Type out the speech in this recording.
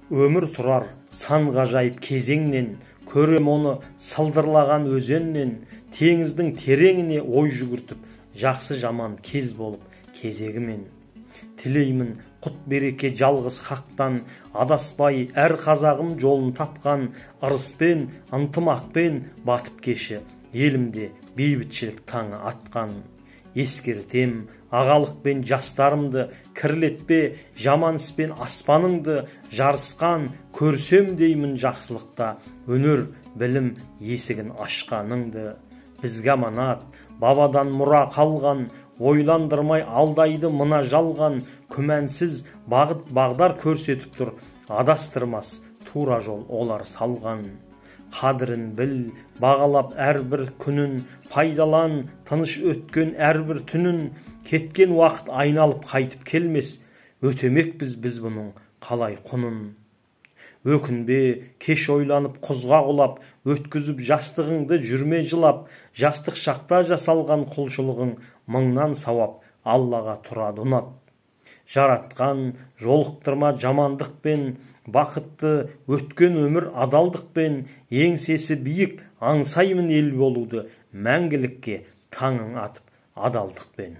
Өмір тұрар сан ғажайып кезеңнен, көрем оны сылдырлаған өзеннен, теңіздің тереңіне ой жүгіртіп, жақсы жаман кез болып кезегімен. Тілеймін құт береке жалғыз хақтан, адаспай әр қазағым жолын тапқан, ырыспен, ынтымақпен батып кеші, елімде бейбітшілік таңы атқан. Ескертем ағалықпен жастарымды, кірлетпе жаман іспен аспаныңды, жарысқан көрсем деймін жақсылықта, өнер білім есігін ашқаныңды. Бізге аманат, бабадан мұра қалған, ойландырмай алдайды мына жалған, күмәнсіз бағыт бағдар көрсетіп тұр, адастырмас тура жол олар салған. Қадірін біл, бағалап әрбір күнін, пайдалан тыныш өткен әрбір түнін, кеткен уақыт айналып қайтып келмес, өтемекпіз біз бұның қалай құнын. Өкінбе, кеш ойланып құзға құлап, өткізіп жастығыңды жүрме жылап, жастық шақта жасалған құлшылығың мыңнан сауап, Аллаға тұрады ұнап. Жаратқан жолықтырма жамандықпен, бақытты өткен өмір адалдықпен, еңсесі биік аңсаймын ел болуды, мәңгілікке таңың атып адалдықпен.